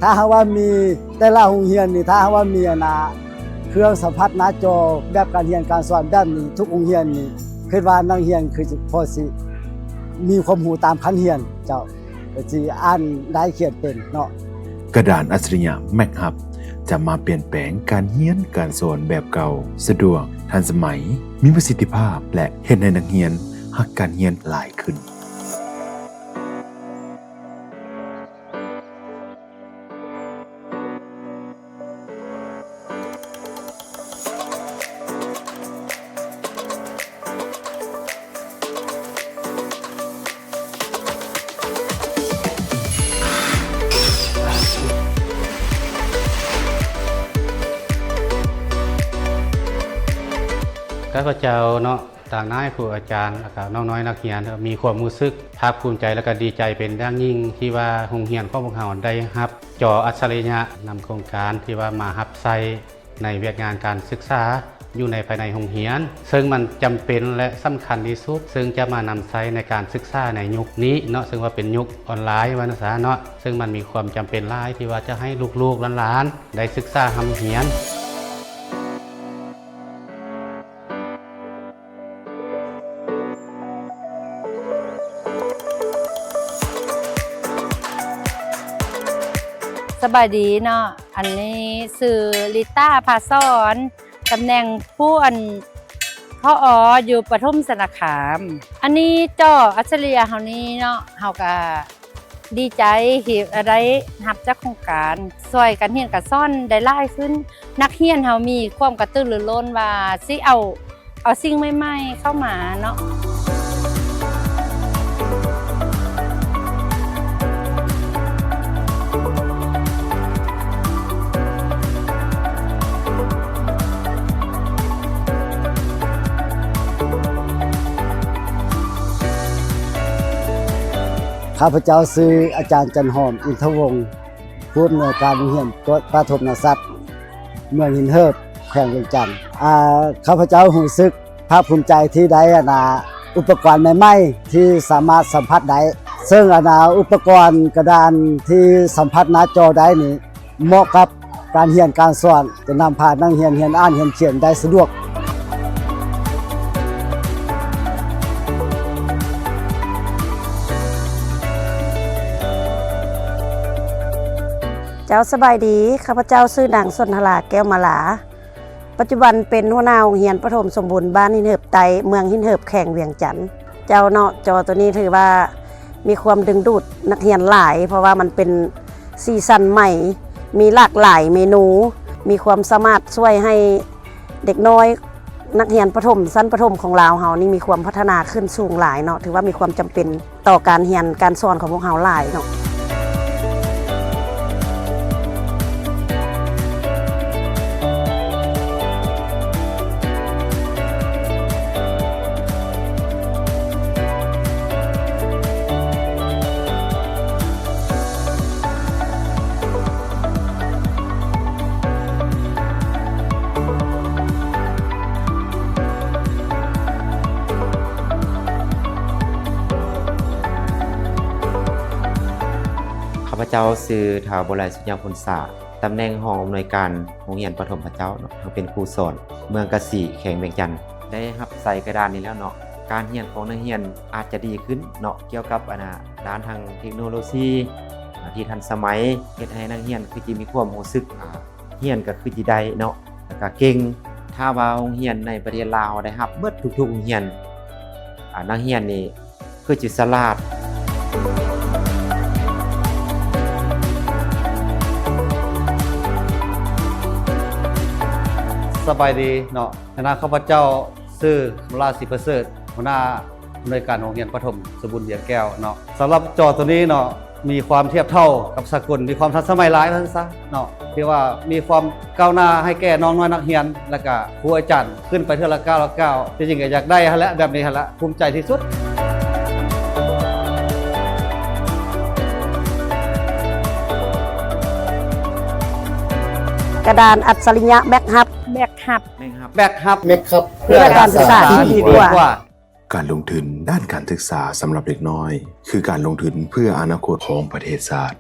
ຖ້າຫາກວ່າມີແຕ່ລະໂຮງຮຽນນີ້ ຖ້າຫາກວ່າມີອັນນ່າ ເຄື່ອງສຳຜັດໜ້າຈໍແບບການຮຽນການສອນແບບນີ້ ທຸກໂຮງຮຽນນີ້ ຄິດວ່ານັກຮຽນຄືພໍຊິມີຄວາມຮູ້ຕາມຂັ້ນຮຽນເຈົ້າ ກໍຊິອ່ານໄດ້ຂຽນເປັນເນາະ. ກະດານອັດສະລິຍະແມັກຮັບ ຈະມາປ່ຽນແປງການຮຽນການສອນແບບເກົ່າ, ສະດວກ, ທັນສະໄໝ, ມີປະສິດທິພາບ ແລະ ເຮັດໃຫ້ນັກຮຽນຮັກການຮຽນຫຼາຍຂຶ້ນ. ຂ້າພະເຈົ້າເນາະ ຕາງນາຍຄູອາຈານ ແລ້ວກະນ້ອງໆນັກຮຽນ ມີຄວາມຮູ້ສຶກພາກພູມໃຈ ແລ້ວກະດີໃຈເປັນຢ່າງຍິ່ງ ທີ່ວ່າໂຮງຮຽນຂອງພວກເຮົາໄດ້ຮັບຈໍອັດສະລິຍະນຳໂຄງການທີ່ວ່າມາຮັບໃຊ້ໃນວຽກງານການສຶກສາຢູ່ໃນພາຍໃນໂຮງຮຽນ ເຊິ່ງມັນຈຳເປັນ ແລະ ສຳຄັນທີ່ສຸດ ເຊິ່ງຈະມານຳໃຊ້ໃນການສຶກສາໃນຍຸກນີ້ເນາະ ເຊິ່ງວ່າເປັນຍຸກອອນລາຍວ່າຊັ້ນຊະເນາະ ເຊິ່ງມັນມີຄວາມຈຳເປັນຫຼາຍທີ່ວ່າຈະໃຫ້ລູກໆຫຼານໆໄດ້ສຶກສາຮ່ຳຮຽນ. ສະບາຍດີເນາະ ອັນນີ້ຊື່ລິຕາ ພາສອນ ຕຳແໜ່ງຜູ້ອັນ ຜອ ຢູ່ປະຖົມສະນະຄາມ. ອັນນີ້ຈໍອັດສະລິຍະເຮົານີ້ເນາະ ເຮົາກະ ດີໃຈທີ່ໄດ້ຮັບຈາກໂຄງການ ຊ່ວຍການຮຽນການສອນໄດ້ຫຼາຍຂຶ້ນ. ນັກຮຽນເຮົາມີຄວາມກະຕືລືລົ້ນວ່າຊິເອົາ ເອົາສິ່ງໃໝ່ໆເຂົ້າມາເນາະ. ຂ້າພະເຈົ້າຊື່ອາຈານ ຈັນຫອມ ອິນທະວົງ ຜູ້ອຳນວຍການໂຮງຮຽນປະຖົມນະສັດ ເມືອງຫີນເຫີບ ແຂວງວຽງຈັນ. ອາ ຂ້າພະເຈົ້າຮູ້ສຶກພາກພູມໃຈທີ່ໄດ້ ອັນນາ ອຸປະກອນໃໝ່ໆ ທີ່ສາມາດສຳຜັດໄດ້ ເຊິ່ງ ອັນນາ ອຸປະກອນກະດານທີ່ສຳຜັດໜ້າຈໍໄດ້ນີ້ ເໝາະກັບການຮຽນການສອນ ຈະນຳພານັກຮຽນຮຽນອ່ານຮຽນຂຽນໄດ້ສະດວກ. ເຈົ້າ ສະບາຍດີ ຂ້າພະເຈົ້າຊື່ນາງ ສົນທະລາ ແກ້ວມາລາ ປັດຈຸບັນເປັນຫົວໜ້າໂຮງຮຽນປະຖົມສົມບູນບ້ານຫີນເຫີບໃຕ້ ເມືອງຫີນເຫີບ ແຂວງວຽງຈັນ. ເຈົ້າເນາະ ຈໍໂຕນີ້ຖືວ່າມີຄວາມດຶງດູດນັກຮຽນຫຼາຍ ເພາະວ່າມັນເປັນສີສັນໃໝ່ ມີຫຼາກຫຼາຍເມນູ ມີຄວາມສາມາດຊ່ວຍໃຫ້ເດັກນ້ອຍນັກຮຽນປະຖົມ ຊັ້ນປະຖົມຂອງລາວເຮົານີ້ມີຄວາມພັດທະນາຂຶ້ນສູງຫຼາຍເນາະ ຖືວ່າມີຄວາມຈຳເປັນ ຕໍ່ການຮຽນການສອນຂອງພວກເຮົາຫຼາຍເນາະ. ຂ້າພະເຈົ້າຊື່ ທ້າວ ບົວໄລ ສຸຍາພົນສາ ຕຳແໜ່ງຮອງອຳນວຍການໂຮງຮຽນປະຖົມພະເຈົ້າເນາະ ເປັນຄູສອນເມືອງກະສີ ແຂວງວຽງຈັນ. ໄດ້ຮັບໃສ່ກະດານນີ້ແລ້ວເນາະ ການຮຽນຂອງນັກຮຽນອາດຈະດີຂຶ້ນເນາະ ກ່ຽວກັບ ອັນນາ ດ້ານທາງເທັກໂນໂລຊີ ອາ ທີ່ທັນສະໄໝ ເຮັດໃຫ້ນັກຮຽນຄືຊິມີຄວາມຮູ້ສຶກ ອາ ຮຽນກໍຄືຊິໄດ້ເນາະ ແລ້ວກໍເກັ່ງ. ຖ້າວ່າໂຮງຮຽນໃນປະເທດລາວເຮົາໄດ້ຮັບໝົດທຸກໆໂຮງຮຽນ ອາ ນັກຮຽນນີ້ຄືຊິສະຫຼາດ. ສະບາຍດີເນາະ ຄະນະ ຂ້າພະເຈົ້າຊື່ ຄຳລາ ສີປະເສີດ ຫົວໜ້າ ອຳນວຍການໂຮງຮຽນປະຖົມສົມບູນວຽງແກ້ວເນາະ. ສຳລັບຈໍໂຕນີ້ເນາະ ມີຄວາມທຽບເທົ່າກັບສາກົນ ມີຄວາມທັນສະໄໝຫຼາຍວ່າຊັ້ນຊະເນາະ ຖືວ່າມີຄວາມກ້າວໜ້າໃຫ້ແກ່ນ້ອງນ້ອຍນັກຮຽນ ແລ້ວກະຄູອາຈານຂຶ້ນໄປເທື່ອລະກ້າວລະກ້າວ. ທີ່ຈິງກໍຢາກໄດ້ຫັ້ນແຫຼະ ແບບນີ້ຫັ້ນລະ ພູມໃຈທີ່ສຸດ. ກະດານອັດສະລິຍະແບັກຮັບ ແບັກຮັບ ແບັກຮັບ ແບັກຮັບ ເພື່ອການສຶກສາທີ່ດີກວ່າ. ການລົງທຶນດ້ານການສຶກສາສຳລັບເດັກນ້ອຍ ຄືການລົງທຶນເພື່ອອະນາຄົດຂອງປະເທດຊາດ.